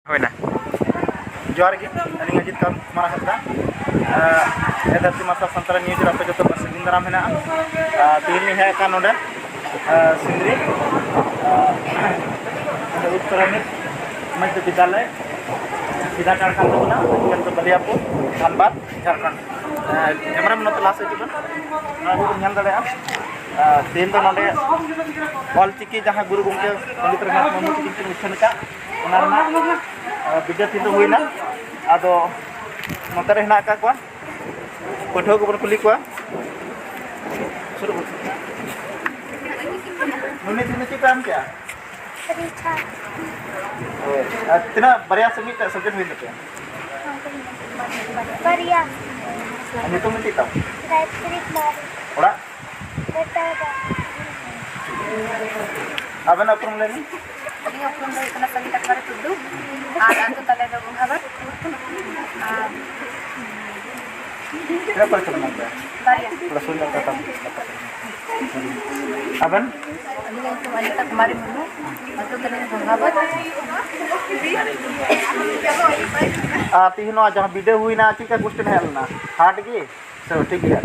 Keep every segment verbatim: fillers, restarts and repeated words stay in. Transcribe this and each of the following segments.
ᱦᱩᱭᱱᱟ᱾ ᱡᱚᱦᱟᱨ ᱜᱮ, ᱟᱹᱞᱤᱧ ᱟᱡᱤᱛ ᱠᱟᱢᱟᱨ ᱦᱟᱸᱥᱫᱟ᱾ ᱮ, ᱫᱷᱟᱹᱨᱛᱤ ᱢᱟᱨᱥᱟᱞ ᱥᱟᱱᱛᱟᱲᱤ ᱱᱤᱭᱩᱡᱽ ᱨᱮ ᱟᱯᱮ ᱡᱚᱛᱚ ᱠᱚ ᱥᱟᱹᱜᱩᱱ ᱫᱟᱨᱟᱢ ᱦᱮᱱᱟᱜᱼᱟ᱾ ᱮ, ᱛᱮᱦᱮᱧ ᱞᱤᱧ ᱦᱮᱡ ᱟᱠᱟᱱ ᱱᱚᱰᱮ, ᱮ, ᱥᱤᱸᱫᱽᱨᱤ, ᱮ, ᱱᱚᱰᱮ ᱩᱛᱛᱚᱨᱟᱱᱤ ᱢᱚᱫᱽᱫᱷᱚ ᱵᱤᱫᱽᱫᱟᱞᱚᱭ, ᱥᱤᱫᱷᱟ ᱪᱟᱲ ᱠᱟᱱ ᱛᱟᱵᱚᱱᱟ, ᱠᱮᱱᱫᱨᱚ ᱵᱟᱞᱤᱭᱟᱯᱩᱨ, ᱫᱷᱟᱱᱵᱟᱫᱽ, ᱡᱷᱟᱲᱠᱷᱚᱸᱰ᱾ ᱮ, ᱠᱮᱢᱮᱨᱟ ᱢᱮᱱ ᱱᱚᱛᱮ ᱞᱟᱦᱟ ᱥᱮᱫ ᱦᱤᱡᱩᱜ ᱵᱮᱱ, ᱱᱚᱣᱟ ᱠᱚᱵᱚᱱ ᱧᱮᱞ ᱫᱟᱲᱮᱭᱟᱜᱼᱟ᱾ ᱮ, ᱛᱮᱦᱮᱧ ᱫᱚ ᱱᱚᱰᱮ ᱚᱞ ᱪᱤᱠᱤ ᱡᱟᱦᱟᱸ ᱜᱩᱨᱩ ᱜᱚᱢᱠᱮ ᱯᱚᱱᱰᱤᱛ ᱨᱚᱜᱷᱩᱱᱟᱛᱷ ᱢᱩᱨᱢᱩ ᱛᱟᱹᱠᱤᱱ ᱠᱤᱱ ᱩᱪᱷᱟᱹᱱ ᱟᱠᱟᱫ, ᱚᱱᱟ ᱨᱮᱱᱟᱜ, ᱮ, ᱵᱤᱰᱟᱹᱣ ᱛᱤᱧ ᱫᱚ ᱦᱩᱭᱱᱟ᱾ ᱟᱫᱚ ᱱᱚᱛᱮ ᱨᱮ ᱦᱮᱱᱟᱜ ᱟᱠᱟᱫ ᱠᱚᱣᱟ, ᱯᱟᱹᱴᱷᱩᱣᱟᱹ ᱠᱚᱵᱚᱱ ᱠᱩᱞᱤ ᱠᱚᱣᱟ᱾ ᱥᱩᱨᱩᱜ ᱵᱚᱱ᱾ ᱱᱩᱱᱤ, ᱱᱩᱱᱤ ᱪᱮᱫ ᱯᱮ ᱮᱢ ᱠᱮᱜᱼᱟ? ᱯᱚᱨᱤᱠᱠᱷᱟ᱾ ᱦᱳᱭ᱾ ᱟᱨ ᱛᱤᱱᱟᱹᱜ, ᱵᱟᱨᱭᱟ ᱥᱮ ᱢᱤᱫᱴᱟᱝ subject ᱦᱩᱭᱮᱱ ᱛᱟᱯᱮᱭᱟ? ᱵᱟᱨᱭᱟ᱾ ᱟᱨ ᱧᱩᱛᱩᱢ ᱫᱚ ᱪᱮᱫ ᱛᱟᱢ? ᱜᱟᱭᱛᱨᱤ ᱠᱩᱢᱟᱨᱤ᱾ ᱚᱲᱟᱜ? ᱵᱮᱴᱟᱨᱟ᱾ ᱟᱵᱮᱱᱟᱜ ᱩᱯᱨᱩᱢ ᱞᱟᱹᱭ ᱵᱮᱱ᱾ ᱟᱹᱞᱤᱧᱟᱜ ᱩᱯᱨᱩᱢ ᱫᱚ ᱦᱩᱭᱩᱜ ᱠᱟᱱᱟ ᱥᱟᱱᱤᱠᱟ ᱠᱩᱢᱟᱨᱤ ᱴᱩᱰᱩ᱾ ᱟᱨ ᱟᱹᱛᱩ ᱛᱟᱞᱮ ᱫᱚ ᱵᱚᱸᱜᱟᱵᱟᱫᱽ᱾ ᱟᱨ ᱛᱤᱱᱟᱹᱜ ᱯᱚᱨᱤᱠᱠᱷᱟ ᱢᱮᱱᱟᱜ ᱯᱮᱭᱟ? ᱵᱟᱨᱭᱟ᱾ ᱛᱷᱚᱲᱟ ᱥᱩᱨ ᱧᱚᱜ ᱠᱟᱛᱷᱟ᱾ ᱟᱵᱮᱱ? ᱟᱹᱞᱤᱧᱟᱜ ᱧᱩᱛᱩᱢ ᱚᱱᱤᱛᱟ ᱠᱩᱢᱟᱨᱤ ᱢᱩᱨᱢᱩ᱾ ᱟᱹᱛᱩ ᱛᱟᱹᱞᱤᱧ ᱵᱚᱸᱜᱟᱵᱟᱫᱽ᱾ ᱟᱨ ᱛᱤᱦᱤᱧ ᱱᱚᱣᱟ ᱡᱟᱦᱟᱸ ᱵᱤᱰᱟᱹᱣ ᱦᱩᱭᱱᱟ, ᱪᱮᱫ ᱞᱮᱠᱟ question ᱦᱮᱡ ᱞᱮᱱᱟ? Hard ᱜᱮ? ᱥᱮ ᱴᱷᱤᱠ ᱜᱮᱭᱟ?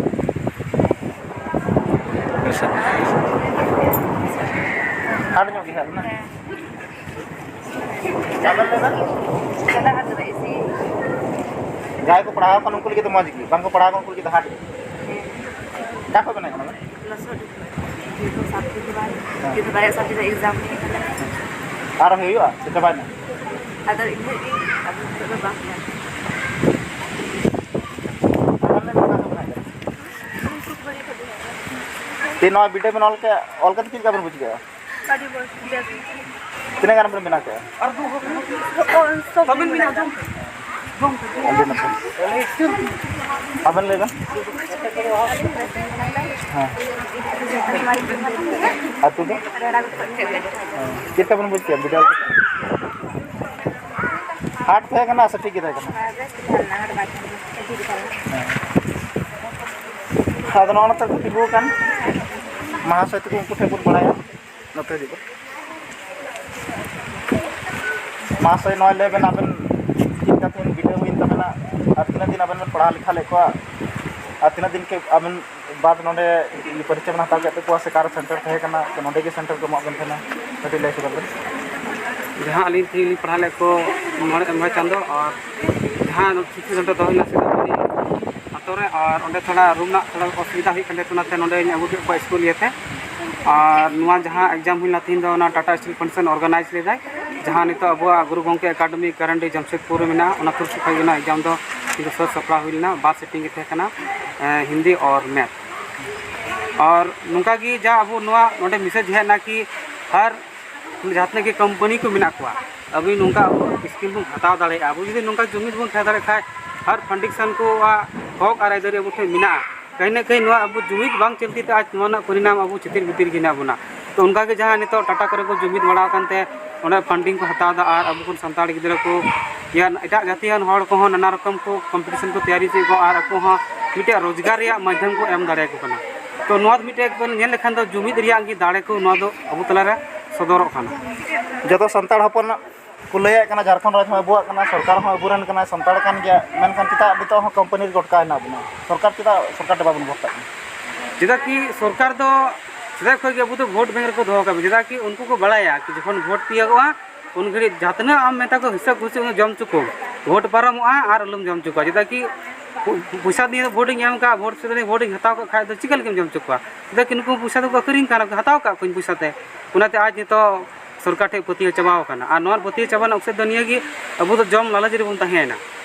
ᱦᱟᱨᱰ ᱧᱚᱜ ᱜᱮ ᱦᱟᱸᱜ ᱢᱮᱱᱟᱜᱼᱟ᱾ ᱟᱵᱮᱱ ᱞᱟᱹᱭ ᱵᱮᱱ? ᱡᱟᱦᱟᱸᱭ ᱠᱚ ᱯᱟᱲᱦᱟᱣ ᱠᱟᱱ ᱩᱱᱠᱩ ᱞᱟᱹᱜᱤᱫ ᱫᱚ ᱢᱚᱡᱽ ᱜᱮ, ᱵᱟᱝ ᱠᱚ ᱯᱟᱲᱦᱟᱣ ᱠᱟᱱ ᱩᱱᱠᱩ ᱞᱟᱹᱜᱤᱫ ᱫᱚ ᱦᱟᱨᱰ ᱜᱮ᱾ ᱚᱠᱟ ᱠᱷᱚᱱ ᱵᱮᱱ ᱦᱮᱡ ᱠᱟᱱᱟ ᱵᱮᱱ? ᱦᱮᱸ᱾ ᱟᱨᱚ ᱦᱩᱭᱩᱜᱼᱟ ᱥᱮ ᱪᱟᱵᱟᱭᱮᱱᱟ? ᱟᱫᱚ ᱤᱱᱟᱹᱜ ᱜᱮ, ᱟᱫᱚ ᱱᱤᱛᱚᱜ ᱫᱚ ᱵᱟᱝ ᱦᱩᱭᱩᱜᱼᱟ᱾ ᱛᱮ ᱱᱚᱣᱟ ᱵᱤᱰᱟᱹᱣ ᱵᱮᱱ ᱚᱞ ᱠᱮᱫ, ᱚᱞ ᱠᱟᱛᱮ ᱪᱮᱫ ᱞᱮᱠᱟ ᱵᱮᱱ ᱵᱩᱡᱽ ᱠᱮᱫᱟ? ᱟᱹᱰᱤ ᱵᱮᱥ, ᱵᱮᱥ᱾ ᱛᱤᱱᱟᱹᱜ ᱜᱟᱱ ᱵᱮᱱ ᱵᱮᱱᱟᱣ ᱠᱮᱫᱟ? ᱚ, ᱥᱚᱵ ᱵᱟᱵᱮᱱ ᱵᱮᱱᱟᱣ ᱠᱮᱫᱟ? ᱟᱹᱰᱤ ᱱᱟᱯᱟᱭ᱾ ᱟᱵᱮᱱ ᱞᱟᱹᱭ ᱵᱮᱱ᱾ ᱦᱮᱸ᱾ ᱟᱹᱛᱩ ᱫᱚ? ᱦᱮᱸ᱾ ᱪᱮᱫ ᱞᱮᱠᱟ ᱵᱮᱱ ᱵᱩᱡᱽ ᱠᱮᱫᱟ ᱵᱤᱰᱟᱹᱣ ᱠᱟᱛᱮ? ᱦᱟᱨᱰ ᱛᱟᱦᱮᱸ ᱠᱟᱱᱟ ᱥᱮ ᱴᱷᱤᱠ ᱜᱮ ᱛᱟᱦᱮᱸ ᱠᱟᱱᱟ? ᱦᱮᱸ᱾ ᱟᱫᱚ ᱱᱚᱜᱼᱚ ᱱᱚᱛᱮ ᱠᱚ ᱛᱤᱸᱜᱩ ᱟᱠᱟᱱ ᱢᱟᱦᱟᱥᱚᱭ ᱛᱟᱠᱚ, ᱩᱱᱠᱩ ᱴᱷᱮᱱ ᱵᱚᱱ ᱵᱟᱲᱟᱭᱟ᱾ ᱱᱚᱛᱮ ᱦᱤᱡᱩᱜ ᱯᱮ᱾ ᱢᱟᱥᱮ ᱱᱚᱣᱟ ᱞᱟᱹᱭ ᱵᱮᱱ, ᱟᱵᱮᱱ ᱪᱮᱫ ᱞᱮᱠᱟ ᱛᱮᱵᱮᱱ ᱵᱤᱰᱟᱹᱣ ᱦᱩᱭᱮᱱ ᱛᱟᱵᱮᱱᱟ ᱟᱨ ᱛᱤᱱᱟᱹᱜ ᱫᱤᱱ ᱟᱵᱮᱱ ᱵᱮᱱ ᱯᱟᱲᱦᱟᱣ ᱞᱮᱠᱷᱟ ᱞᱮᱫ ᱠᱚᱣᱟ ᱟᱨ ᱛᱤᱱᱟᱹᱜ ᱫᱤᱱ ᱠᱮ ᱟᱵᱮᱱ ᱵᱟᱫ ᱱᱚᱰᱮ ᱯᱚᱨᱤᱪᱚᱭ ᱵᱮᱱ ᱦᱟᱛᱟᱣ ᱠᱮᱫ ᱛᱟᱠᱚᱣᱟ ᱥᱮ ᱚᱠᱟᱨᱮ ᱥᱮᱱᱴᱟᱨ ᱛᱟᱦᱮᱸ ᱠᱟᱱᱟ ᱥᱮ ᱱᱚᱰᱮ ᱜᱮ ᱥᱮᱱᱴᱟᱨ ᱠᱚ ᱮᱢᱟᱜ ᱵᱮᱱ ᱛᱟᱦᱮᱱᱟ? ᱠᱟᱹᱴᱤᱡ ᱞᱟᱹᱭ ᱥᱚᱫᱚᱨ ᱵᱮᱱ᱾ ᱡᱟᱦᱟᱸ ᱟᱹᱞᱤᱧ ᱛᱮᱞᱤᱧ ᱯᱟᱲᱦᱟᱣ ᱞᱮᱫ ᱠᱚ ᱢᱚᱬᱮ ᱢᱚᱬᱮ ᱪᱟᱸᱫᱚ, ᱟᱨ ᱡᱟᱦᱟᱸ ᱥᱤᱠᱠᱷᱟ ᱥᱮᱱᱴᱟᱨ ᱫᱚ ᱦᱩᱭᱱᱟ ᱥᱮ ᱟᱛᱳ ᱨᱮ, ᱟᱨ ᱚᱸᱰᱮ ᱛᱷᱚᱲᱟ ᱨᱩᱢ ᱨᱮᱱᱟᱜ ᱛᱷᱚᱲᱟ ᱚᱥᱩᱵᱤᱫᱷᱟ ᱦᱩᱭᱩᱜ ᱠᱟᱱ ᱛᱟᱦᱮᱸ, ᱚᱱᱟᱛᱮ ᱱᱚᱰᱮᱧ ᱟᱹᱜᱩ ᱠᱮᱫ ᱠᱚᱣᱟ ᱥᱠᱩᱞ ᱤᱭᱟᱹᱛᱮ᱾ ᱟᱨ ᱱᱚᱣᱟ ᱡᱟᱦᱟᱸ ᱮᱠᱡᱟᱢ ᱦᱩᱭ ᱞᱮᱱᱟ ᱛᱮᱦᱮᱧ ᱫᱚ, ᱚᱱᱟ ᱴᱟᱴᱟ ᱥᱴᱤᱞ ᱯᱷᱟᱣᱩᱱᱰᱮᱥᱚᱱ ᱚᱨᱜᱟᱱᱟᱭᱤᱡᱽ ᱞᱮᱫᱟᱭ, ᱡᱟᱦᱟᱸ ᱱᱤᱛᱚᱜ ᱟᱵᱚᱣᱟᱜ ᱜᱩᱨᱩ ᱜᱚᱢᱠᱮ ᱮᱠᱟᱰᱮᱢᱤ ᱠᱟᱨᱟᱱᱰᱤ ᱡᱟᱢᱥᱮᱫᱽᱯᱩᱨ ᱨᱮ ᱢᱮᱱᱟᱜᱼᱟ, ᱚᱱᱟ ᱛᱚᱨᱚᱯ ᱠᱷᱚᱱ ᱜᱮ ᱚᱱᱟ ᱮᱠᱡᱟᱢ ᱫᱚ ᱛᱮᱦᱮᱧ ᱫᱚ ᱥᱟᱹᱛ ᱥᱟᱯᱲᱟᱣ ᱦᱩᱭ ᱞᱮᱱᱟ᱾ ᱵᱟᱨ ᱥᱤᱴᱤᱝ ᱜᱮ ᱛᱟᱦᱮᱸ ᱠᱟᱱᱟ, ᱮᱸ, ᱦᱤᱱᱫᱤ ᱟᱨ ᱢᱮᱛᱷ᱾ ᱟᱨ ᱱᱚᱝᱠᱟ ᱜᱮ ᱡᱟ ᱟᱵᱚ ᱱᱚᱣᱟ ᱱᱚᱰᱮ ᱢᱮᱥᱮᱡᱽ ᱦᱮᱡ ᱮᱱᱟ ᱠᱤ ᱦᱟᱨ ᱡᱟᱦᱟᱸ ᱛᱤᱱᱟᱹᱜ ᱜᱮ ᱠᱳᱢᱯᱟᱱᱤ ᱠᱚ ᱢᱮᱱᱟᱜ ᱠᱚᱣᱟ, ᱟᱵᱚ ᱱᱚᱝᱠᱟ ᱟᱵᱚ ᱥᱠᱤᱢ ᱵᱚᱱ ᱦᱟᱛᱟᱣ ᱫᱟᱲᱮᱭᱟᱜᱼᱟ᱾ ᱟᱵᱚ ᱡᱩᱫᱤ ᱱᱚᱝᱠᱟ ᱡᱩᱢᱤᱫ ᱵᱚᱱ ᱛᱟᱦᱮᱸ ᱫᱟᱲᱮᱭᱟᱜ ᱠᱷᱟᱡ, ᱦᱟᱨ ᱯᱷᱟᱣᱩᱱᱰᱮᱥᱚᱱ ᱠᱚᱣᱟᱜ ᱦᱚᱠ ᱟᱨ ᱟᱹᱭᱫᱟᱹᱨᱤ ᱟᱵᱚ ᱴᱷᱮᱱ ᱢᱮᱱᱟᱜᱼᱟ᱾ ᱠᱟᱹᱦᱤ ᱱᱟ ᱠᱟᱹᱦᱤ ᱱᱚᱣᱟ ᱟᱵᱚ ᱡᱩᱢᱤᱫ ᱵᱟᱝ ᱪᱚᱞᱛᱤ ᱛᱮ ᱟᱡ ᱱᱚᱣᱟ ᱨᱮᱱᱟᱜ ᱯᱚᱨᱤᱱᱟᱢ ᱟᱵᱚ ᱪᱷᱤᱛᱤᱨ ᱵᱷᱤᱛᱤᱨ ᱜᱮ ᱦᱮᱱᱟᱜ ᱵᱚᱱᱟ᱾ ᱛᱚ ᱚᱱᱠᱟ ᱜᱮ ᱡᱟᱦᱟᱸ ᱱᱤᱛᱚᱜ ᱴᱟᱴᱟ ᱠᱚᱨᱮ ᱠᱚ ᱡᱩᱢᱤᱫ ᱵᱟᱲᱟ ᱟᱠᱟᱱ ᱛᱮ ᱚᱸᱰᱮ ᱯᱷᱟᱱᱰᱤᱝ ᱠᱚ ᱦᱟᱛᱟᱣ ᱮᱫᱟ ᱟᱨ ᱟᱵᱚ ᱠᱷᱚᱱ ᱥᱟᱱᱛᱟᱲ ᱜᱤᱫᱽᱨᱟᱹ ᱠᱚ ᱭᱟ ᱮᱴᱟᱜ ᱡᱟᱹᱛᱤᱭᱟᱱ ᱦᱚᱲ ᱠᱚᱦᱚᱸ ᱱᱟᱱᱟ ᱨᱚᱠᱚᱢ ᱠᱚ ᱠᱚᱢᱯᱤᱴᱤᱥᱚᱱ ᱠᱚ ᱛᱮᱭᱟᱨᱤ ᱦᱚᱪᱚᱭᱮᱫ ᱠᱚᱣᱟ ᱟᱨ ᱟᱠᱚ ᱦᱚᱸ ᱢᱤᱫᱴᱮᱡ ᱨᱳᱡᱽᱜᱟᱨ ᱨᱮᱭᱟᱜ ᱢᱟᱫᱽᱫᱷᱚᱢ ᱠᱚ ᱮᱢ ᱫᱟᱲᱮᱭᱟᱠᱚ ᱠᱟᱱᱟ᱾ ᱛᱚ ᱱᱚᱣᱟ ᱫᱚ ᱢᱤᱫᱴᱮᱡ ᱮᱠᱵᱟᱨ ᱧᱮᱞ ᱞᱮᱠᱷᱟᱱ ᱫᱚ ᱡᱩᱢᱤᱫ ᱨᱮᱭᱟᱜ ᱜᱮ ᱫᱟᱲᱮ ᱠᱚ ᱱᱚᱣᱟ ᱫᱚ ᱟᱵᱚ ᱛᱟᱞᱟᱨᱮ ᱥᱚᱫᱚᱨᱚᱜ ᱠᱟᱱᱟ᱾ ᱡᱚᱛᱚ ᱥᱟᱱᱛᱟᱲ ᱦᱚᱯᱚᱱ ᱠᱚ ᱞᱟᱹᱭᱮᱫ ᱠᱟᱱᱟ, ᱡᱷᱟᱲᱠᱷᱚᱸᱰ ᱨᱟᱡᱽ ᱦᱚᱸ ᱟᱵᱚᱣᱟᱜ ᱠᱟᱱᱟ, ᱥᱚᱨᱠᱟᱨ ᱦᱚᱸ ᱟᱵᱚᱨᱮᱱ ᱠᱟᱱᱟᱭ, ᱥᱟᱱᱛᱟᱲ ᱠᱟᱱ ᱜᱮᱭᱟ, ᱢᱮᱱᱠᱷᱟᱱ ᱪᱮᱫᱟᱜ ᱱᱤᱛᱚᱜ ᱦᱚᱸ ᱠᱳᱢᱯᱟᱱᱤ ᱨᱮ ᱜᱚᱴᱠᱟ ᱦᱮᱱᱟᱜ ᱵᱚᱱᱟ? ᱥᱚᱨᱠᱟᱨ ᱪᱮᱫᱟᱜ ᱥᱚᱨᱠᱟᱨ ᱴᱷᱮᱱ ᱵᱟᱵᱚᱱ ᱵᱷᱚᱨᱥᱟᱜ ᱠᱟᱱᱟ? ᱪᱮᱫᱟᱜ ᱠᱤ ᱥᱚᱨᱠᱟᱨ ᱫᱚ ᱥᱮᱫᱟᱭ ᱠᱷᱚᱱ ᱜᱮ ᱟᱵᱚ ᱫᱚ ᱵᱷᱳᱴ ᱵᱮᱝᱠ ᱨᱮᱠᱚ ᱫᱚᱦᱚ ᱠᱟᱜ ᱵᱚᱱᱟ᱾ ᱪᱮᱫᱟᱜ ᱠᱤ ᱩᱱᱠᱩ ᱠᱚ ᱵᱟᱲᱟᱭᱟ ᱠᱤ ᱡᱚᱠᱷᱚᱱ ᱵᱷᱳᱴ ᱛᱤᱭᱳᱜᱚᱜᱼᱟ, ᱩᱱ ᱜᱷᱟᱹᱲᱤᱡ ᱡᱟᱦᱟᱸ ᱛᱤᱱᱟᱹᱜ ᱟᱢ ᱢᱮᱛᱟ ᱠᱚ ᱦᱤᱥᱟᱹᱵ ᱠᱩᱥᱤ ᱩᱱᱟᱹᱜ ᱡᱚᱢ ᱦᱚᱪᱚ ᱠᱚᱢ᱾ ᱵᱷᱳᱴ ᱯᱟᱨᱚᱢᱚᱜᱼᱟ ᱟᱨ ᱟᱞᱚᱢ ᱡᱚᱢ ᱦᱚᱪᱚ ᱠᱚᱣᱟ᱾ ᱪᱮᱫᱟᱜ ᱠᱤ ᱯᱚ-, ᱯᱚᱭᱥᱟ ᱫᱤᱭᱮ ᱵᱷᱳᱴ ᱤᱧ ᱮᱢ ᱠᱟᱜᱼᱟ, ᱵᱷᱳᱴ ᱥᱮᱫ ᱨᱮ ᱵᱷᱳᱴ ᱤᱧ ᱦᱟᱛᱟᱣ ᱠᱟᱜ ᱠᱷᱟᱡ ᱫᱚ ᱪᱤᱠᱟ ᱞᱮᱠᱟᱢ ᱡᱚᱢ ᱦᱚᱪᱚ ᱠᱚᱣᱟ? ᱪᱮᱫᱟᱜ ᱠᱤ ᱱᱩᱠᱩ ᱯᱚᱭᱥᱟ ᱫᱚᱠᱚ ᱟᱹᱠᱷᱨᱤᱧ ᱠᱟᱱᱟ, ᱦᱟᱛᱟᱣ ᱠᱟᱜ ᱠᱚᱣᱟᱧ ᱯᱚᱭᱥᱟ ᱛᱮ᱾ ᱚᱱᱟᱛᱮ ᱟᱡ ᱱᱤᱛᱚᱜ ᱥᱚᱨᱠᱟᱨ ᱴᱷᱮᱱ ᱯᱟᱹᱛᱭᱟᱹᱣ ᱪᱟᱵᱟᱣ ᱟᱠᱟᱱᱟ᱾ ᱟᱨ ᱱᱚᱣᱟ ᱯᱟᱹᱛᱭᱟᱹᱣ ᱪᱟᱵᱟ ᱨᱮᱱᱟᱜ ᱩᱥᱟᱹᱫ ᱫᱚ ᱱᱤᱭᱟᱹ ᱜᱮ, ᱟᱵᱚ ᱫᱚ ᱡᱚᱢ ᱞᱟᱞᱚᱪ ᱨᱮᱵᱚᱱ ᱛᱟᱦᱮᱸᱭᱮᱱᱟ᱾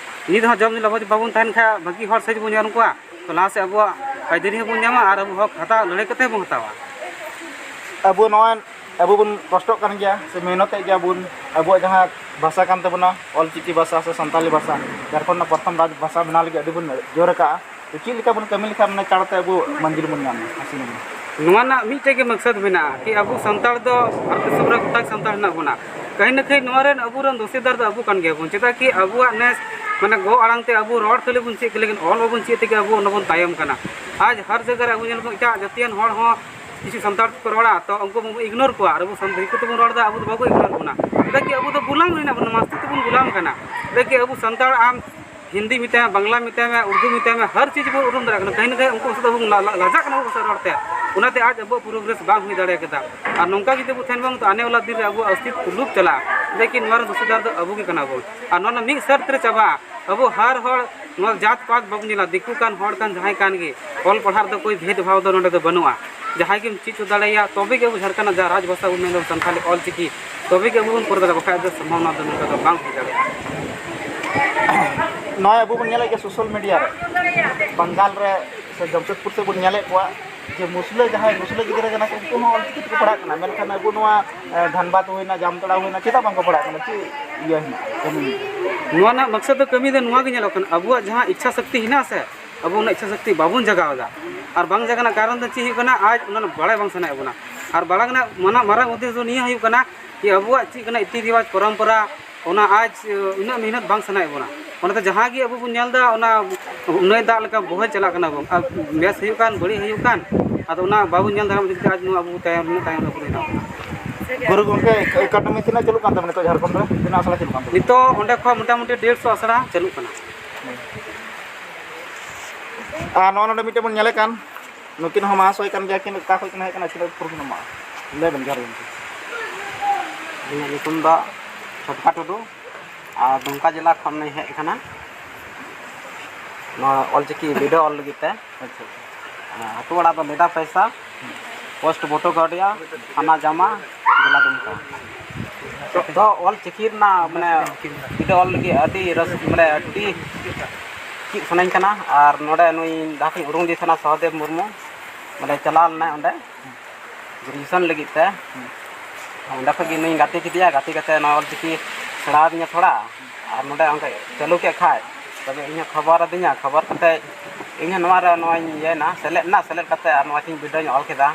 ᱱᱤᱛ ᱦᱚᱸ ᱡᱚᱢ ᱧᱩ ᱞᱟᱞᱚᱪ ᱵᱟᱵᱚᱱ ᱛᱟᱦᱮᱱ ᱠᱷᱟᱡ ᱵᱷᱟᱹᱜᱤ ᱦᱚᱲ ᱥᱮᱫ ᱵᱚᱱ ᱧᱮᱞ ᱠᱚᱣᱟ, ᱛᱚ ᱞᱟᱦᱟ ᱥᱮᱫ ᱟᱵᱚᱣᱟᱜ ᱟᱹᱭᱫᱟᱹᱨᱤ ᱦᱚᱸᱵᱚᱱ ᱧᱟᱢᱟ ᱟᱨ ᱟᱵᱚ ᱦᱚᱠ ᱦᱟᱛᱟᱣ ᱞᱟᱹᱲᱦᱟᱹᱭ ᱠᱟᱛᱮ ᱦᱚᱸᱵᱚᱱ ᱦᱟᱛᱟᱣᱟ᱾ ᱟᱵᱚ ᱱᱚᱣᱟ ᱟᱵᱚ ᱵᱚᱱ ᱠᱚᱥᱴᱚᱜ ᱠᱟᱱ ᱜᱮᱭᱟ ᱥᱮ ᱢᱮᱦᱱᱚᱛᱮᱫ ᱜᱮᱭᱟ ᱵᱚᱱ, ᱟᱵᱚᱣᱟᱜ ᱡᱟᱦᱟᱸ ᱵᱷᱟᱥᱟ ᱠᱟᱱ ᱛᱟᱵᱚᱱᱟ, ᱚᱞᱪᱤᱠᱤ ᱵᱷᱟᱥᱟ ᱥᱮ ᱥᱟᱱᱛᱟᱞᱤ ᱵᱷᱟᱥᱟ, ᱡᱷᱟᱲᱠᱷᱚᱸᱰ ᱨᱮᱱᱟᱜ ᱯᱨᱚᱛᱷᱚᱢ ᱨᱟᱡᱽ ᱵᱷᱟᱥᱟ ᱵᱮᱱᱟᱣ ᱞᱟᱹᱜᱤᱫ ᱟᱹᱰᱤ ᱵᱚᱱ ᱡᱳᱨ ᱟᱠᱟᱜᱼᱟ᱾ ᱛᱚ ᱪᱮᱫ ᱞᱮᱠᱟ ᱵᱚᱱ ᱠᱟᱹᱢᱤ ᱞᱮᱠᱷᱟᱱ ᱢᱟᱱᱮ ᱪᱟᱬ ᱛᱮ ᱟᱵᱚ ᱢᱚᱧᱡᱩᱨ ᱵᱚᱱ ᱧᱟᱢᱟ? ᱱᱚᱣᱟ ᱨᱮᱱᱟᱜ ᱢᱤᱫᱴᱮᱡ ᱜᱮ ᱢᱚᱠᱥᱚᱫ ᱢᱮᱱᱟᱜᱼᱟ ᱠᱤ ᱟᱵᱚ ᱥᱟᱱᱛᱟᱲ ᱫᱚ ᱵᱷᱟᱨᱚᱛ ᱫᱤᱥᱚᱢ ᱨᱮ ᱜᱚᱴᱟ ᱥᱟᱱᱛᱟᱲ ᱦᱮᱱᱟᱜ ᱵᱚᱱᱟ᱾ ᱠᱟᱹᱦᱤ ᱱᱟ ᱠᱟᱹᱦᱤ ᱱᱚᱣᱟ ᱨᱮᱱ ᱟᱵᱚᱨᱮᱱ ᱫᱳᱥᱤᱫᱟᱨ ᱫᱚ ᱟᱵᱚ ᱠᱟᱱ ᱜᱮᱭᱟ ᱵᱚᱱ᱾ ᱪᱮᱫᱟᱜ ᱠᱤ ᱟᱵᱚᱣᱟᱜ ᱱᱮᱥ ᱢᱟᱱᱮ ᱜᱚ ᱟᱲᱟᱝ ᱛᱮ ᱟᱵᱚ ᱨᱚᱲ ᱠᱷᱟᱹᱞᱤ ᱵᱚᱱ ᱪᱮᱫ ᱠᱮᱫ, ᱞᱮᱠᱤᱱ ᱚᱞ ᱵᱟᱵᱚᱱ ᱪᱮᱫ ᱛᱮᱜᱮ ᱟᱵᱚ ᱚᱱᱟ ᱵᱚᱱ ᱛᱟᱭᱚᱢ ᱠᱟᱱᱟ᱾ ᱟᱡ ᱦᱟᱨ ᱡᱟᱭᱜᱟ ᱨᱮ ᱟᱵᱚ ᱧᱮᱞ ᱠᱚ ᱮᱴᱟᱜ ᱡᱟᱹᱛᱤᱭᱟᱱ ᱦᱚᱲ ᱦᱚᱸ ᱠᱤᱪᱷᱩ ᱥᱟᱱᱛᱟᱲ ᱛᱮᱠᱚ ᱨᱚᱲᱟ, ᱛᱚ ᱩᱱᱠᱩ ᱵᱚᱱ ᱤᱜᱱᱳᱨ ᱠᱚᱣᱟ, ᱟᱨ ᱟᱵᱚ ᱥᱟᱱ-, ᱫᱤᱠᱩ ᱛᱮᱵᱚᱱ ᱨᱚᱲ ᱮᱫᱟ, ᱟᱵᱚ ᱫᱚ ᱵᱟᱠᱚ ᱤᱜᱱᱳᱨ ᱵᱚᱱᱟ᱾ ᱪᱮᱫᱟᱜ ᱠᱤ ᱟᱵᱚ ᱫᱚ ᱜᱩᱞᱟᱢ ᱦᱩᱭᱱᱟ ᱵᱚᱱ, ᱢᱟᱥᱛᱩ ᱛᱮᱵᱚᱱ ᱜᱩᱞᱟᱢ ᱠᱟᱱᱟ᱾ ᱪᱮᱫᱟᱜ ᱠᱤ ᱟᱵᱚ ᱥᱟᱱᱛᱟᱲ, ᱟᱢ ᱦᱤᱱᱫᱤ ᱢᱮᱛᱟᱭ ᱢᱮ, ᱵᱟᱝᱞᱟ ᱢᱮᱛᱟᱭ ᱢᱮ, ᱩᱨᱫᱩ ᱢᱮᱛᱟᱭ ᱢᱮ, ᱦᱟᱨ ᱪᱤᱡᱽ ᱵᱚᱱ ᱩᱨᱩᱢ ᱫᱟᱲᱮᱭᱟᱜ ᱠᱟᱱᱟ᱾ ᱠᱟᱹᱦᱤ ᱱᱟ ᱠᱟᱹᱦᱤ ᱩᱱᱠᱩ ᱥᱟᱛᱮ ᱵᱚᱱ ᱞᱟ-, ᱞᱟ-, ᱞᱟᱡᱟᱜ ᱠᱟᱱᱟ ᱵᱚᱱ ᱥᱟᱛᱮ ᱨᱚᱲ ᱛᱮ᱾ ᱚᱱᱟᱛᱮ ᱟᱡ ᱟᱵᱚᱣᱟᱜ progress ᱵᱟᱝ ᱦᱩᱭ ᱫᱟᱲᱮ ᱠᱟᱫᱟ᱾ ᱟᱨ ᱱᱚᱝᱠᱟ ᱡᱩᱫᱤ ᱵᱚ ᱛᱟᱦᱮᱱ ᱵᱟᱝ, ᱛᱚ ᱟᱱᱮ ᱣᱟᱞᱟ ᱫᱤᱱ ᱨᱮ ᱟᱵᱚᱣᱟᱜ ᱚᱥᱛᱤᱛᱵ ᱞᱩᱯ ᱪᱟᱞᱟᱜᱼᱟ᱾ ᱞᱮᱠᱤᱱ ᱱᱚᱣᱟ ᱨᱮ ᱫᱳᱥᱤᱫᱟᱨ ᱫᱚ ᱟᱵᱚ ᱜᱮ ᱠᱟᱱᱟ ᱵᱚᱱ᱾ ᱟᱨ ᱱᱚᱣᱟ ᱨᱮᱱᱟᱜ ᱢᱤᱫ ᱥᱟᱨᱛ ᱨᱮ ᱪᱟᱵᱟᱜᱼᱟ, ᱟᱵᱚ ᱦᱟᱨ ᱦᱚᱲ ᱱᱚᱣᱟ ᱡᱟᱛ ᱯᱟᱛ ᱵᱟᱵᱚᱱ ᱧᱮᱞᱟ, ᱫᱤᱠᱩ ᱠᱟᱱ, ᱦᱚᱲ ᱠᱟᱱ, ᱡᱟᱦᱟᱸᱭ ᱠᱟᱱ ᱜᱮ, ᱚᱞ ᱯᱟᱲᱦᱟᱣ ᱨᱮᱫᱚ ᱠᱳᱭ ᱵᱷᱮᱫᱽ ᱵᱷᱟᱣ ᱫᱚ ᱱᱚᱰᱮ ᱫᱚ ᱵᱟᱹᱱᱩᱜᱼᱟ᱾ ᱡᱟᱦᱟᱸᱭ ᱜᱮᱢ ᱪᱮᱫ ᱦᱚᱪᱚ ᱫᱟᱲᱮᱭᱟᱭᱟ, ᱛᱚᱵᱮ ᱜᱮ ᱟᱵᱚ ᱡᱷᱟᱲᱠᱷᱚᱸᱰ ᱨᱮᱱᱟᱜ ᱡᱟᱦᱟᱸ ᱨᱟᱡᱽ ᱵᱷᱟᱥᱟ ᱵᱚᱱ ᱢᱮᱱᱫᱟ ᱥᱟᱱᱛᱟᱲᱤ ᱚᱞ ᱪᱤᱠᱤ, ᱛᱚᱵᱮ ᱜᱮ ᱟᱵᱚ ᱵᱚᱱ ᱯᱩᱨᱟᱹᱣ ᱫᱟᱲᱮᱭᱟᱜᱼᱟ, ᱵᱟᱠᱷᱟᱡ ᱫᱚ ᱥᱚᱢᱵᱷᱟᱵᱚᱱᱟ ᱫᱚ ᱱᱚᱝᱠᱟ ᱫᱚ ᱵᱟᱝ ᱦᱩᱭ ᱫᱟᱲᱮᱭᱟᱜᱼᱟ᱾ ᱱᱚᱜᱼᱚᱭ ᱟᱵᱚ ᱵᱚᱱ ᱧᱮᱞᱮᱫ ᱜᱮᱭᱟ social media ᱨᱮ, ᱵᱟᱝᱜᱟᱞ ᱨᱮ ᱥᱮ ᱡᱟᱢᱥᱮᱫᱽᱯᱩᱨ ᱥᱮᱫ ᱵᱚᱱ ᱧᱮᱞᱮᱫ ᱠᱚᱣᱟ ᱡᱮ ᱢᱩᱥᱞᱟᱹ, ᱡᱟᱦᱟᱸᱭ ᱢᱩᱥᱞᱟᱹ ᱜᱤᱫᱽᱨᱟᱹ ᱠᱟᱱᱟ ᱠᱚ, ᱩᱱᱠᱩ ᱦᱚᱸ ᱚᱞᱪᱤᱠᱤ ᱛᱮᱠᱚ ᱯᱟᱲᱦᱟᱜ ᱠᱟᱱᱟ, ᱢᱮᱱᱠᱷᱟᱱ ᱟᱵᱚ ᱱᱚᱣᱟ ᱮ, ᱫᱷᱟᱱᱵᱟᱫᱽ ᱦᱩᱭᱱᱟ, ᱡᱟᱢᱛᱟᱲᱟ ᱦᱩᱭᱱᱟ, ᱪᱮᱫᱟᱜ ᱵᱟᱝ ᱠᱚ ᱯᱟᱲᱦᱟᱜ ᱠᱟᱱᱟ? ᱪᱮᱫ ᱤᱭᱟᱹ ᱦᱮᱱᱟᱜᱼᱟ, ᱠᱟᱹᱢᱤ? ᱱᱚᱣᱟ ᱨᱮᱱᱟᱜ ᱢᱟᱠᱥᱚᱫ ᱫᱚ ᱠᱟᱹᱢᱤ ᱫᱚ ᱱᱚᱣᱟ ᱜᱮ ᱧᱮᱞᱚᱜ ᱠᱟᱱᱟ, ᱟᱵᱚᱣᱟᱜ ᱡᱟᱦᱟᱸ ᱤᱪᱪᱷᱟ ᱥᱚᱠᱛᱤ ᱦᱮᱱᱟᱜᱼᱟ ᱥᱮ, ᱟᱵᱚ ᱚᱱᱟ ᱤᱪᱪᱷᱟ ᱥᱚᱠᱛᱤ ᱵᱟᱵᱚᱱ ᱡᱟᱜᱟᱣ ᱮᱫᱟ᱾ ᱟᱨ ᱵᱟᱝ ᱡᱟᱜᱟᱣ ᱨᱮᱱᱟᱜ ᱠᱟᱨᱚᱱ ᱫᱚ ᱪᱮᱫ ᱦᱩᱭᱩᱜ ᱠᱟᱱᱟ? ᱟᱡ ᱚᱱᱟ ᱵᱟᱲᱟᱭ ᱵᱟᱝ ᱥᱟᱱᱟᱭᱮᱫ ᱵᱚᱱᱟ᱾ ᱟᱨ ᱵᱟᱲᱟᱭ ᱨᱮᱱᱟᱜ ᱢᱟᱱᱟ-, ᱢᱟᱨᱟᱝ ᱩᱫᱽᱫᱮᱥᱥᱚ ᱫᱚ ᱱᱤᱭᱟᱹ ᱦᱩᱭᱩᱜ ᱠᱟᱱᱟ ᱡᱮ ᱟᱵᱚᱣᱟᱜ ᱪᱮᱫ ᱠᱟᱱᱟ ᱨᱤᱛᱤ ᱨᱮᱣᱟᱡᱽ, ᱯᱚᱨᱚᱢᱯᱚᱨᱟ, ᱚᱱᱟ ᱟᱡ ᱩᱱᱟᱹᱜ ᱢᱮᱦᱱᱚᱛ ᱵᱟᱝ ᱥᱟᱱᱟᱭᱮᱫ ᱵᱚᱱᱟ᱾ ᱚᱱᱟᱛᱮ ᱡᱟᱦᱟᱸ ᱜᱮ ᱟᱵᱚ ᱵᱚᱱ ᱧᱮᱞ ᱮᱫᱟ, ᱚᱱᱟ ᱱᱟᱹᱭ ᱫᱟᱜ ᱞᱮᱠᱟ ᱵᱚᱦᱮᱞ ᱪᱟᱞᱟᱜ ᱠᱟᱱᱟ ᱵᱚᱱ᱾ ᱟᱨ ᱵᱮᱥ ᱦᱩᱭᱩᱜ ᱠᱟᱱ, ᱵᱟᱹᱲᱤᱡ ᱦᱩᱭᱩᱜ ᱠᱟᱱ, ᱟᱫᱚ ᱚᱱᱟ ᱵᱟᱵᱚᱱ ᱧᱮᱞ ᱫᱟᱨᱟᱢ ᱤᱫᱤ ᱠᱟᱛᱮ ᱟᱡ ᱱᱚᱣᱟ ᱟᱵᱚ ᱛᱟᱭᱚᱢ, ᱩᱱᱟᱹᱜ ᱛᱟᱭᱚᱢ ᱨᱮ ᱵᱚᱱ ᱦᱮᱱᱟᱜ ᱵᱚᱱᱟ᱾ ᱜᱩᱨᱩ ᱜᱚᱢᱠᱮ, academy ᱛᱤᱱᱟᱹᱜ ᱪᱟᱹᱞᱩᱜ ᱠᱟᱱ ᱛᱟᱵᱚᱱᱟ ᱱᱤᱛᱚᱜ ᱡᱷᱟᱲᱠᱷᱚᱸᱰ ᱨᱮ? ᱛᱤᱱᱟᱹᱜ ᱟᱥᱲᱟ ᱪᱟᱹᱞᱩᱜ ᱠᱟᱱ ᱛᱟᱵᱚᱱᱟ? ᱱᱤᱛᱚᱜ ᱚᱸᱰᱮ ᱠᱷᱚᱱ ᱢᱚᱴᱟᱢᱩᱴᱤ ᱰᱮᱲᱥᱚ ᱟᱥᱲᱟ ᱪᱟᱹᱞᱩᱜ ᱠᱟᱱᱟ᱾ ᱟᱨ ᱱᱚᱜᱼᱚ ᱱᱚᱰᱮ ᱢᱤᱫᱴᱮᱱ ᱵᱚᱱ ᱧᱮᱞᱮ ᱠᱟᱱ, ᱱᱩᱠᱤᱱ ᱦᱚᱸ ᱢᱟᱦᱟᱥᱚᱭ ᱠᱟᱱ ᱜᱮᱭᱟ ᱠᱤᱱ, ᱚᱠᱟ ᱠᱷᱚᱱ ᱠᱤᱱ ᱦᱮᱡ ᱠᱟᱱᱟ, ᱟᱹᱠᱤᱱᱟᱜ ᱯᱩᱨᱩᱱ ᱢᱟ ᱞᱟᱹᱭ ᱵᱮᱱ, ᱡᱚᱦᱟᱨ ᱜᱮ ᱜᱚᱢᱠᱮ᱾ ᱤᱧᱟᱹᱜ ᱧᱩᱛᱩᱢ ᱫᱚ ᱪᱷᱚᱴᱠᱟ ᱴᱩᱰᱩ ᱟᱨ ᱫᱩᱢᱠᱟ ᱡᱮᱞᱟ ᱠᱷᱚᱱᱤᱧ ᱦᱮᱡ ᱟᱠᱟᱱᱟ ᱱᱚᱣᱟ ᱚᱞᱪᱤᱠᱤ ᱵᱤᱰᱟᱹᱣ ᱚᱞ ᱞᱟᱹᱜᱤᱫ ᱛᱮ᱾ ᱟᱪᱪᱷᱟ, ᱟᱪᱪᱷᱟ᱾ ᱟᱹᱛᱩ ᱚᱲᱟᱜ ᱫᱚ ᱞᱮᱫᱟ ᱯᱟᱭᱥᱟ, ᱯᱳᱥᱴ ᱵᱚᱴᱚᱜᱟᱹᱰᱤᱭᱟ, ᱛᱷᱟᱱᱟ ᱡᱟᱢᱟ, ᱡᱮᱞᱟ ᱫᱩᱢᱠᱟ᱾ ᱛᱚ ᱚᱞ ᱪᱤᱠᱤ ᱨᱮᱱᱟᱜ ᱢᱟᱱᱮ ᱵᱤᱰᱟᱹᱣ ᱚᱞ ᱞᱟᱹᱜᱤᱫ ᱟᱹᱰᱤ ᱨᱟᱹᱥ ᱢᱟᱱᱮ ᱟᱹᱰᱤ ᱪᱮᱫ ᱥᱟᱱᱟᱧ ᱠᱟᱱᱟ᱾ ᱟᱨ ᱱᱚᱰᱮ ᱱᱩᱭ ᱡᱟᱦᱟᱸ ᱠᱷᱚᱱᱤᱧ ᱩᱨᱩᱢ ᱮᱫᱮ ᱛᱟᱦᱮᱱᱟ ᱥᱚᱦᱚᱫᱮᱵ ᱢᱩᱨᱢᱩ, ᱵᱚᱞᱮ ᱪᱟᱞᱟᱣ ᱞᱮᱱᱟᱭ ᱚᱸᱰᱮ ᱜᱨᱮᱡᱩᱭᱮᱥᱚᱱ ᱞᱟᱹᱜᱤᱫ ᱛᱮ᱾ ᱚᱸᱰᱮ ᱠᱷᱚᱱ ᱜᱮ ᱱᱩᱭᱤᱧ ᱜᱟᱛᱮ ᱠᱮᱫᱮᱭᱟ, ᱜᱟᱛᱮ ᱠᱟᱛᱮ ᱱᱚᱣᱟ ᱚᱞ ᱪᱤᱠᱤ ᱥᱮᱬᱟ ᱟᱹᱫᱤᱧᱟ ᱛᱷᱚᱲᱟ᱾ ᱟᱨ ᱱᱚᱰᱮ ᱚᱱᱠᱟ ᱪᱟᱹᱞᱩ ᱠᱮᱫ ᱠᱷᱟᱡ ᱛᱚᱵᱮ ᱤᱧ ᱦᱚᱸ ᱠᱷᱚᱵᱚᱨ ᱟᱹᱫᱤᱧᱟ, ᱠᱷᱚᱵᱚᱨ ᱠᱟᱛᱮ ᱤᱧ ᱦᱚᱸ ᱱᱚᱣᱟ ᱨᱮ ᱱᱚᱣᱟᱧ ᱤᱭᱟᱹᱭᱮᱱᱟ, ᱥᱮᱞᱮᱫ ᱮᱱᱟ, ᱥᱮᱞᱮᱫ ᱠᱟᱛᱮ ᱟᱨ ᱱᱚᱣᱟ ᱛᱤᱧ ᱵᱤᱰᱟᱹᱣ ᱧᱚᱜ ᱚᱞ ᱠᱮᱫᱟ᱾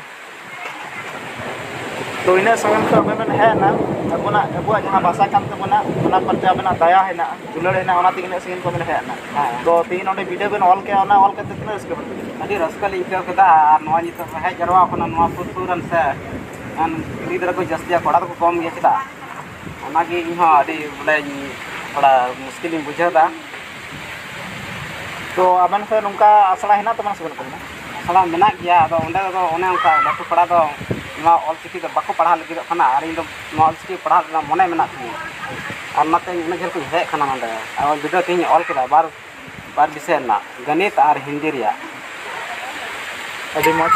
ᱛᱚ ᱤᱱᱟᱹᱜ ᱥᱟᱺᱜᱤᱧ ᱠᱷᱚᱱ ᱟᱵᱮᱱ ᱵᱮᱱ ᱦᱮᱡ ᱮᱱᱟ, ᱟᱵᱚᱱᱟᱜ, ᱟᱵᱚᱣᱟᱜ ᱡᱟᱦᱟᱸ ᱵᱷᱟᱥᱟ ᱠᱟᱱ ᱛᱟᱵᱚᱱᱟ, ᱚᱱᱟ ᱯᱨᱚᱛᱤ ᱟᱵᱮᱱᱟᱜ ᱫᱟᱭᱟ ᱦᱮᱱᱟᱜᱼᱟ, ᱫᱩᱞᱟᱹᱲ ᱦᱮᱱᱟᱜᱼᱟ, ᱚᱱᱟᱛᱮ ᱤᱱᱟᱹᱜ ᱥᱟᱺᱜᱤᱧ ᱠᱷᱚᱱ ᱵᱮᱱ ᱦᱮᱡ ᱮᱱᱟ᱾ ᱦᱮᱸ᱾ ᱛᱚ ᱛᱮᱦᱮᱧ ᱱᱚᱰᱮ ᱵᱤᱰᱟᱹᱣ ᱵᱮᱱ ᱚᱞ ᱠᱮᱜᱼᱟ, ᱚᱱᱟ ᱚᱞ ᱠᱟᱛᱮ ᱛᱤᱱᱟᱹᱜ ᱨᱟᱹᱥᱠᱟᱹ ᱵᱮᱱ ᱵᱩᱡᱷᱟᱹᱣ ᱠᱮᱫᱟ? ᱟᱹᱰᱤ ᱨᱟᱹᱥᱠᱟᱹ ᱞᱤᱧ ᱟᱹᱭᱠᱟᱹᱣ ᱠᱮᱫᱟ᱾ ᱟᱨ ᱱᱚᱣᱟ ᱱᱤᱛᱚᱜ ᱦᱮᱡ ᱡᱟᱨᱣᱟ ᱠᱟᱱᱟ, ᱱᱚᱣᱟ ᱥᱩᱨ ᱥᱩᱨ ᱨᱮᱱ ᱥᱮ ᱮᱱ ᱠᱩᱲᱤ ᱜᱤᱫᱽᱨᱟᱹ ᱠᱚ ᱡᱟᱹᱥᱛᱤᱭᱟ, ᱠᱚᱲᱟ ᱫᱚᱠᱚ ᱠᱚᱢ ᱜᱮᱭᱟ᱾ ᱪᱮᱫᱟᱜ? ᱚᱱᱟᱜᱮ ᱤᱧᱦᱚᱸ ᱟᱹᱰᱤ ᱵᱚᱞᱮ ᱛᱷᱚᱲᱟ ᱢᱩᱥᱠᱤᱞᱤᱧ ᱵᱩᱡᱷᱟᱹᱣ ᱮᱫᱟ᱾ ᱛᱚ ᱟᱵᱮᱱ ᱥᱮᱫ ᱱᱚᱝᱠᱟ ᱟᱥᱲᱟ ᱦᱮᱱᱟᱜ ᱛᱟᱵᱮᱱᱟ ᱥᱮ ᱵᱟᱹᱱᱩᱜ ᱛᱟᱵᱮᱱᱟ? ᱟᱥᱲᱟ ᱢᱮᱱᱟᱜ ᱜᱮᱭᱟ, ᱟᱫᱚ ᱚᱸᱰᱮ ᱫᱚ ᱚᱱᱮ ᱚᱱᱠᱟ ᱞᱟᱹᱴᱩ ᱯᱟᱲᱟ ᱫᱚ ᱱᱚᱣᱟ ᱚᱞ ᱪᱤᱠᱤ ᱫᱚ ᱵᱟᱠᱚ ᱯᱟᱲᱦᱟᱣ ᱞᱟᱹᱜᱤᱫᱚᱜ ᱠᱟᱱᱟ, ᱟᱨ ᱤᱧ ᱫᱚ ᱱᱚᱣᱟ ᱚᱞ ᱪᱤᱠᱤ ᱯᱟᱲᱦᱟᱣ ᱨᱮᱱᱟᱜ ᱢᱚᱱᱮ ᱢᱮᱱᱟᱜ ᱛᱤᱧᱟᱹ, ᱟᱨ ᱚᱱᱟᱛᱮ ᱤᱧ ᱩᱱᱟᱹᱜ ᱡᱷᱟᱹᱞ ᱠᱷᱚᱱᱤᱧ ᱦᱮᱡ ᱟᱠᱟᱱᱟ ᱱᱚᱰᱮ᱾ ᱟᱨ ᱵᱤᱰᱟᱹᱣ ᱛᱮᱦᱮᱧ ᱚᱞ ᱠᱮᱫᱟ, ᱵᱟᱨ ᱵᱟᱨ ᱵᱤᱥᱚᱭ ᱨᱮᱱᱟᱜ, ᱜᱚᱱᱤᱛ ᱟᱨ ᱦᱤᱱᱫᱤ ᱨᱮᱭᱟᱜ᱾ ᱟᱹᱰᱤ ᱢᱚᱡᱽ᱾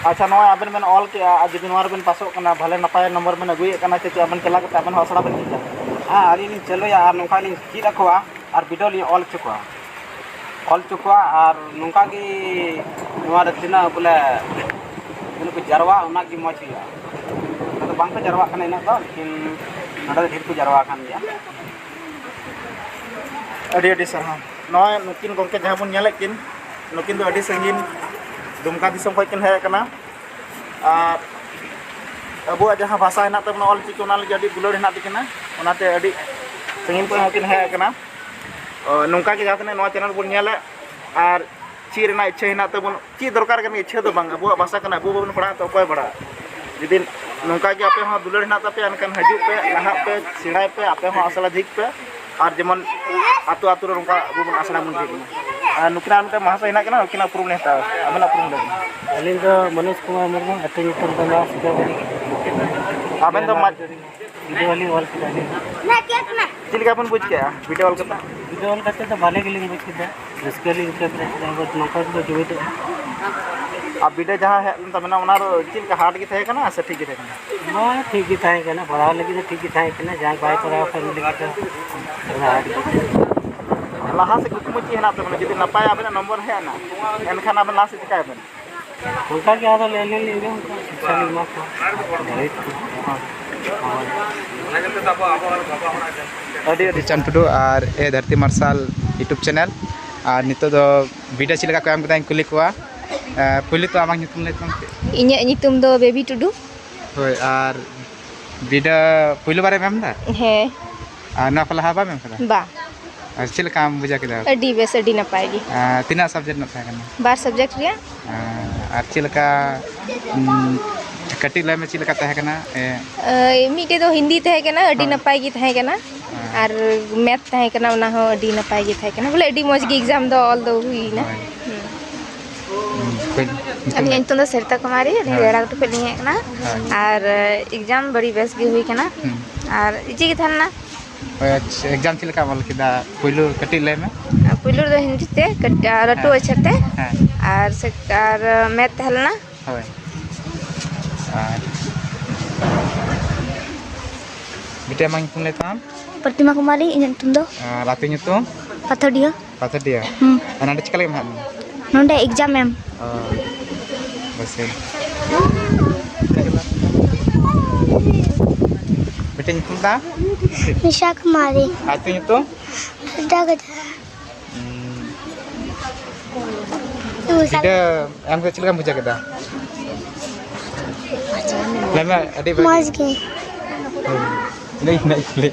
ᱟᱪᱪᱷᱟ, ᱱᱚᱣᱟ ᱟᱵᱮᱱ ᱵᱮᱱ ᱚᱞ ᱠᱮᱜᱼᱟ, ᱟᱨ ᱡᱩᱫᱤ ᱱᱚᱣᱟ ᱨᱮᱵᱮᱱ ᱯᱟᱥᱚᱜ ᱠᱟᱱᱟ, ᱵᱷᱟᱞᱮ ᱱᱟᱯᱟᱭ ᱱᱚᱢᱵᱚᱨ ᱵᱮᱱ ᱟᱹᱜᱩᱭᱮᱫ ᱠᱟᱱᱟ, ᱪᱮᱫ ᱪᱮᱫ ᱟᱵᱮᱱ ᱪᱟᱞᱟᱣ ᱠᱟᱛᱮ ᱟᱵᱮᱱ ᱦᱚᱸ ᱟᱥᱲᱟ ᱵᱮᱱ ᱪᱮᱫᱟ? ᱦᱮᱸ, ᱟᱹᱞᱤᱧ ᱞᱤᱧ ᱪᱟᱹᱞᱩᱭᱟ ᱟᱨ ᱱᱚᱝᱠᱟ ᱞᱤᱧ ᱪᱮᱫ ᱟᱠᱚᱣᱟ ᱟᱨ ᱵᱤᱰᱟᱹᱣ ᱞᱤᱧ ᱚᱞ ᱦᱚᱪᱚ ᱠᱚᱣᱟ, ᱚᱞ ᱦᱚᱪᱚ ᱠᱚᱣᱟ᱾ ᱟᱨ ᱱᱚᱝᱠᱟ ᱜᱮ ᱱᱚᱣᱟ ᱨᱮ ᱛᱤᱱᱟᱹᱜ ᱵᱚᱞᱮ ᱛᱤᱱᱟᱹᱜ ᱠᱚ ᱡᱟᱨᱣᱟᱜᱼᱟ, ᱚᱱᱟ ᱜᱮ ᱢᱚᱡᱽ ᱦᱩᱭᱩᱜᱼᱟ᱾ ᱟᱫᱚ ᱵᱟᱝ ᱠᱚ ᱡᱟᱨᱣᱟᱜ ᱠᱟᱱᱟ ᱤᱱᱟᱹᱜ ᱫᱚ, ᱞᱮᱠᱤᱱ ᱱᱚᱰᱮ ᱫᱚ ᱰᱷᱮᱨ ᱠᱚ ᱡᱟᱨᱣᱟ ᱟᱠᱟᱱ ᱜᱮᱭᱟ᱾ ᱟᱹᱰᱤ ᱟᱹᱰᱤ ᱥᱟᱨᱦᱟᱣ᱾ ᱱᱚᱜᱼᱚᱭ ᱱᱩᱠᱤᱱ ᱜᱚᱢᱠᱮ ᱡᱟᱦᱟᱸ ᱵᱚᱱ ᱧᱮᱞᱮᱫ ᱠᱤᱱ, ᱱᱩᱠᱤᱱ ᱫᱚ ᱟᱹᱰᱤ ᱥᱟᱺᱜᱤᱧ ᱫᱩᱢᱠᱟ ᱫᱤᱥᱚᱢ ᱠᱷᱚᱱ ᱠᱤᱱ ᱦᱮᱡ ᱟᱠᱟᱱᱟ᱾ ᱟᱨ ᱟᱵᱚᱣᱟᱜ ᱡᱟᱦᱟᱸ ᱵᱷᱟᱥᱟ ᱦᱮᱱᱟᱜ ᱛᱟᱵᱚᱱᱟ, ᱚᱞ ᱪᱤᱠᱤ, ᱚᱱᱟ ᱞᱟᱹᱜᱤᱫ ᱟᱹᱰᱤ ᱫᱩᱞᱟᱹᱲ ᱦᱮᱱᱟᱜ ᱛᱟᱹᱠᱤᱱᱟ, ᱚᱱᱟᱛᱮ ᱟᱹᱰᱤ ᱥᱟᱺᱜᱤᱧ ᱠᱷᱚᱱ ᱦᱚᱸᱠᱤᱱ ᱦᱮᱡ ᱟᱠᱟᱱᱟ᱾ ᱚ, ᱱᱚᱝᱠᱟ ᱜᱮ ᱡᱟᱦᱟᱸ ᱛᱤᱱᱟᱹᱜ ᱱᱚᱣᱟ ᱪᱮᱱᱮᱞ ᱵᱚᱱ ᱧᱮᱞᱮᱫ ᱟᱨ ᱪᱮᱫ ᱨᱮᱱᱟᱜ ᱤᱪᱪᱷᱟᱹ ᱦᱮᱱᱟᱜ ᱛᱟᱵᱚᱱ, ᱪᱮᱫ ᱫᱚᱨᱠᱟᱨ ᱠᱟᱱᱟ, ᱤᱪᱪᱷᱟᱹ ᱫᱚ ᱵᱟᱝ, ᱟᱵᱚᱣᱟᱜ ᱵᱷᱟᱥᱟ ᱠᱟᱱᱟ, ᱟᱵᱚ ᱵᱟᱵᱚᱱ ᱯᱟᱲᱦᱟᱜᱼᱟ ᱛᱚ ᱚᱠᱚᱭ ᱯᱟᱲᱦᱟᱜᱼᱟ? ᱡᱩᱫᱤ ᱱᱚᱝᱠᱟ ᱜᱮ ᱟᱯᱮ ᱦᱚᱸ ᱫᱩᱞᱟᱹᱲ ᱦᱮᱱᱟᱜ ᱛᱟᱯᱮᱭᱟ, ᱮᱱᱠᱷᱟᱱ ᱦᱤᱡᱩᱜ ᱯᱮ, ᱞᱟᱦᱟᱜ ᱯᱮ, ᱥᱮᱬᱟᱭ ᱯᱮ, ᱟᱯᱮ ᱦᱚᱸ ᱟᱥᱲᱟ ᱡᱷᱤᱡ ᱯᱮ᱾ ᱟᱨ ᱡᱮᱢᱚᱱ ᱟᱛᱳ ᱟᱛᱳ ᱨᱮ ᱱᱚᱝᱠᱟ ᱟᱵᱚ ᱵᱚᱱ ᱟᱥᱲᱟ ᱵᱚᱱ ᱡᱷᱤᱡ ᱢᱟ᱾ ᱟᱨ ᱱᱩᱠᱤᱱᱟᱜ ᱢᱤᱫᱴᱟᱝ ᱢᱟᱦᱟᱥᱟ ᱦᱮᱱᱟᱜ ᱠᱟᱱᱟ, ᱩᱱᱠᱤᱱᱟᱜ ᱩᱯᱨᱩᱢ ᱞᱮ ᱦᱟᱛᱟᱣᱟ᱾ ᱟᱵᱮᱱᱟᱜ ᱩᱯᱨᱩᱢ ᱞᱟᱹᱭ ᱵᱮᱱ᱾ ᱟᱹᱞᱤᱧ ᱫᱚ ᱢᱚᱱᱳᱡᱽ ᱠᱩᱢᱟᱨ ᱢᱩᱨᱢᱩ, ᱟᱹᱛᱩ ᱧᱩᱛᱩᱢ ᱫᱚ ᱱᱚᱣᱟ ᱥᱤᱠᱟᱹᱵᱟᱹᱫᱤ᱾ ᱟᱵᱮᱱ ᱫᱚ ᱢᱟ- ᱵᱷᱤᱰᱤᱭᱳ ᱞᱤᱧ ᱚᱞ ᱠᱮᱫᱟ ᱟᱹᱞᱤᱧ᱾ ᱪᱮᱫ ᱞᱮᱠᱟ ᱵᱮᱱ ᱵᱩᱡᱽ ᱠᱮᱜᱼᱟ ᱵᱷᱤᱰᱤᱭᱳ ᱚᱞ ᱠᱟᱛᱮ? ᱵᱷᱤᱰᱤᱭᱳ ᱚᱞ ᱠᱟᱛᱮ ᱫᱚ ᱵᱷᱟᱞᱮ ᱜᱮᱞᱤᱧ ᱵᱩᱡᱽ ᱠᱮᱫᱟ, ᱨᱟᱹᱥᱠᱟᱹ ᱞᱤᱧ ᱟᱹᱭᱠᱟᱹᱣ ᱠᱮᱫᱟ, ᱪᱮᱫᱟᱜ ᱱᱚᱝᱠᱟ ᱜᱮᱵᱚ ᱡᱩᱢᱤᱫᱚᱜᱼᱟ᱾ ᱟᱨ ᱵᱷᱤᱰᱤᱭᱳ ᱡᱟᱦᱟᱸ ᱦᱮᱡ ᱞᱮᱱ ᱛᱟᱵᱮᱱᱟ, ᱚᱱᱟ ᱫᱚ ᱪᱮᱫ ᱞᱮᱠᱟ ᱦᱟᱨᱰ ᱜᱮ ᱛᱟᱦᱮᱸ ᱠᱟᱱᱟ ᱥᱮ ᱴᱷᱤᱠ ᱜᱮ ᱛᱟᱦᱮᱸ ᱠᱟᱱᱟ? ᱵᱟᱝ, ᱴᱷᱤᱠ ᱜᱮ ᱛᱟᱦᱮᱸ ᱠᱟᱱᱟ, ᱯᱟᱲᱦᱟᱣ ᱞᱟᱹᱜᱤᱫ ᱫᱚ ᱴᱷᱤᱠ ᱜᱮ ᱛᱟᱦᱮᱸ ᱠᱟᱱᱟ, ᱡᱟᱦᱟᱸᱭ ᱵᱟᱭ ᱯᱟᱲᱦᱟᱣ ᱠᱟᱱ ᱞᱟᱹᱜᱤᱫ ᱫᱚ ᱛᱷᱚᱲᱟ ᱦᱟᱨᱰ ᱜᱮ᱾ ᱞᱟᱦᱟ ᱥᱮᱫ ᱠᱩᱠᱢᱩ ᱪᱮᱫ ᱦᱮᱱᱟᱜ ᱛᱟᱵᱮᱱᱟ? ᱡᱩᱫᱤ ᱱᱟᱯᱟᱭ ᱟᱵᱮᱱᱟᱜ ᱱᱚᱢᱵᱚᱨ ᱦᱮᱡ ᱮᱱᱟ, ᱮᱱᱠᱷᱟᱱ ᱟᱵᱮᱱ ᱞᱟᱦᱟ ᱥᱮᱫ ᱪᱤᱠᱟᱹᱭᱟᱵᱮᱱ? ᱚᱱᱠᱟ ᱜᱮ ᱟᱫᱚ ᱞᱟᱹᱭ ᱞᱤᱧ ᱞᱟᱹᱭ ᱚᱱᱠᱟ ᱥᱤᱠᱥᱟ ᱞᱤᱧ ᱮᱢᱟ ᱠᱚᱣᱟ᱾ ᱦᱳᱭ᱾ ᱟᱹᱰᱤ ᱟᱹᱰᱤ ᱪᱟᱸᱫ ᱴᱩᱰᱩ ᱟᱨ ᱮ ᱫᱷᱟᱹᱨᱛᱤ ᱢᱟᱨᱥᱟᱞ YouTube ᱪᱮᱱᱮᱞ᱾ ᱟᱨ ᱱᱤᱛᱚᱜ ᱫᱚ ᱵᱤᱰᱟᱹ ᱪᱮᱫ ᱞᱮᱠᱟ ᱠᱚ ᱮᱢ ᱠᱮᱫᱟ, ᱤᱧ ᱠᱩᱞᱤ ᱠᱚᱣᱟ᱾ ᱮ, ᱯᱩᱭᱞᱩ ᱛᱚ ᱟᱢᱟᱜ ᱧᱩᱛᱩᱢ ᱞᱟᱹᱭ ᱛᱟᱢ ᱥᱮ? ᱤᱧᱟᱹᱜ ᱧᱩᱛᱩᱢ ᱫᱚ ᱵᱮᱵᱤ ᱴᱩᱰᱩ᱾ ᱦᱳᱭ, ᱟᱨ ᱵᱤᱰᱟᱹ ᱯᱩᱭᱞᱩ ᱵᱟᱨᱮᱢ ᱮᱢ ᱮᱫᱟ? ᱦᱮᱸ᱾ ᱟᱨ ᱱᱚᱣᱟ ᱠᱷᱚᱱ ᱞᱟᱦᱟ ᱵᱟᱢ ᱮᱢ ᱠᱟᱫᱟ? ᱵᱟ᱾ ᱟᱨ ᱪᱮᱫ ᱞᱮᱠᱟᱢ ᱵᱩᱡᱷᱟᱹᱣ ᱠᱮᱫᱟ? ᱟᱹᱰᱤ ᱵᱮᱥ, ᱟᱹᱰᱤ ᱱᱟᱯᱟᱭ ᱜᱮ᱾ ᱟᱨ ᱛᱤᱱᱟᱹᱜ ᱥᱟᱵᱡᱮᱠᱴ ᱨᱮᱱᱟᱜ ᱛᱟᱦᱮᱸ ᱠᱟᱱᱟ? ᱵᱟᱨ ᱥᱟᱵᱡᱮᱠᱴ ᱨᱮᱭᱟᱜ᱾ ᱟᱨ ᱪᱮᱫ ᱞᱮᱠᱟ, ᱩᱸ, ᱠᱟᱹᱴᱤᱡ ᱞᱟᱹᱭ ᱢᱮ, ᱪᱮᱫ ᱞᱮᱠᱟ ᱛᱟᱦᱮᱸ ᱠᱟᱱᱟ? ᱮ, ᱢᱤᱫᱴᱮᱡ ᱫᱚ ᱦᱤᱱᱫᱤ ᱛᱟᱦᱮᱸ ᱠᱟᱱᱟ, ᱟᱹᱰᱤ ᱦᱳᱭ᱾ ᱱᱟᱯᱟᱭ ᱜᱮ ᱛᱟᱦᱮᱸ ᱠᱟᱱᱟ᱾ ᱦᱮᱸ᱾ ᱟᱨ ᱢᱮᱛᱷ ᱛᱟᱦᱮᱸ ᱠᱟᱱᱟ, ᱚᱱᱟ ᱦᱚᱸ ᱟᱹᱰᱤ ᱱᱟᱯᱟᱭ ᱜᱮ ᱛᱟᱦᱮᱸ ᱠᱟᱱᱟ᱾ ᱵᱚᱞᱮ, ᱟᱹᱰᱤ ᱢᱚᱡᱽ ᱜᱮ ᱮᱠᱡᱟᱢ ᱫᱚ ᱚᱞ ᱫᱚ ᱦᱩᱭᱱᱟ᱾ ᱦᱳᱭ᱾ ᱦᱩᱸ᱾ ᱦᱩᱸ, ᱠᱟᱹᱡ ᱧᱩᱛᱩᱢ ᱟᱹᱞᱤᱧᱟᱜ ᱢᱮ᱾ ᱧᱩᱛᱩᱢ ᱫᱚ ᱥᱮᱨᱛᱟ ᱠᱩᱢᱟᱨᱤ, ᱟᱹᱞᱤᱧ ᱦᱳᱭ᱾ ᱨᱮᱲᱟ ᱜᱷᱩᱴᱩ ᱠᱷᱚᱱ ᱞᱤᱧ ᱦᱮᱡ ᱟᱠᱟᱱᱟ᱾ ᱦᱳᱭ᱾ ᱟᱨ ᱮᱠᱡᱟᱢ ᱟᱹᱰᱤ ᱵᱮᱥ ᱜᱮ ᱦᱩᱭ ᱠᱟᱱᱟ᱾ ᱦᱩᱸ᱾ ᱟᱨ ᱤᱡᱤ ᱜᱮ ᱛᱟᱦᱮᱸ ᱞᱮᱱᱟ᱾ ᱦᱳᱭ, ᱟᱪᱪᱷᱟ, ᱮᱠᱡᱟᱢ ᱪᱮᱫ ᱞᱮᱠᱟᱢ ᱚᱞ ᱠᱮᱫᱟ? ᱯᱩᱭᱞᱩ ᱠᱟᱹᱴᱤᱡ ᱞᱟᱹᱭ ᱢᱮ᱾ ᱯᱩᱭᱞᱩ ᱨᱮᱫᱚ ᱦᱤᱱᱫᱤ ᱛᱮ, ᱠᱟᱹᱴ-, ᱟᱨ ᱞᱟᱹᱴᱩ ᱦᱮᱸ᱾ ᱚᱠᱠᱷᱚᱨ ᱛᱮ᱾ ᱦᱮᱸ᱾ ᱟᱨ ᱥᱮ-, ᱟᱨ ᱢᱮᱛᱷ ᱛᱟᱦᱮᱸ ᱞᱮᱱᱟ᱾ ᱦᱳᱭ᱾ ᱟᱨ ᱵᱤᱴᱤ, ᱟᱢᱟᱜ ᱧᱩᱛᱩᱢ ᱞᱟᱹᱭ ᱛᱟᱢ? ᱯᱨᱚᱛᱤᱢᱟ ᱠᱩᱢᱟᱨᱤ ᱤᱧᱟᱹᱜ ᱧᱩᱛᱩᱢ ᱫᱚ᱾ ᱟᱨ ᱟᱯᱮ ᱧᱩᱛᱩᱢ? ᱯᱟᱛᱷᱚᱰᱤᱭᱟᱹ᱾ ᱯᱟᱛᱷᱚᱰᱤᱭᱟᱹ? ᱦᱩᱸ᱾ ᱟᱨ ᱱᱚᱰᱮ ᱪᱮᱠᱟ ᱞᱟᱹᱜᱤᱫ ᱮᱢ ᱦᱮᱡ ᱞᱮᱱᱟ? ᱱᱚᱰᱮ ᱮᱠᱡᱟᱢ ᱮᱢ᱾ ᱚ, ᱵᱮᱥ ᱜᱮ᱾ ᱵᱤᱴᱤ, ᱧᱩᱛᱩᱢ ᱫᱚ? ᱱᱤᱥᱟ ᱠᱩᱢᱟᱨᱤ᱾ ᱟᱨ ᱟᱹᱛᱩ ᱧᱩᱛᱩᱢ? ᱰᱟᱜᱟᱡᱟ᱾ ᱦᱩᱸ᱾ ᱵᱤᱴᱤ, ᱮᱢ ᱠᱟᱛᱮ ᱪᱮᱫ ᱞᱮᱠᱟᱢ ᱵᱩᱡᱷᱟᱹᱣ ᱠᱮᱫᱟ? ᱞᱟᱹᱭ ᱢᱮ, ᱟᱹᱰᱤ ᱵᱷᱟᱹᱜᱤ᱾ ᱢᱚᱡᱽ ᱜᱮ᱾ ᱦᱳᱭ᱾ ᱞᱟᱹᱭ ᱢᱮ, ᱞᱟᱹᱭ᱾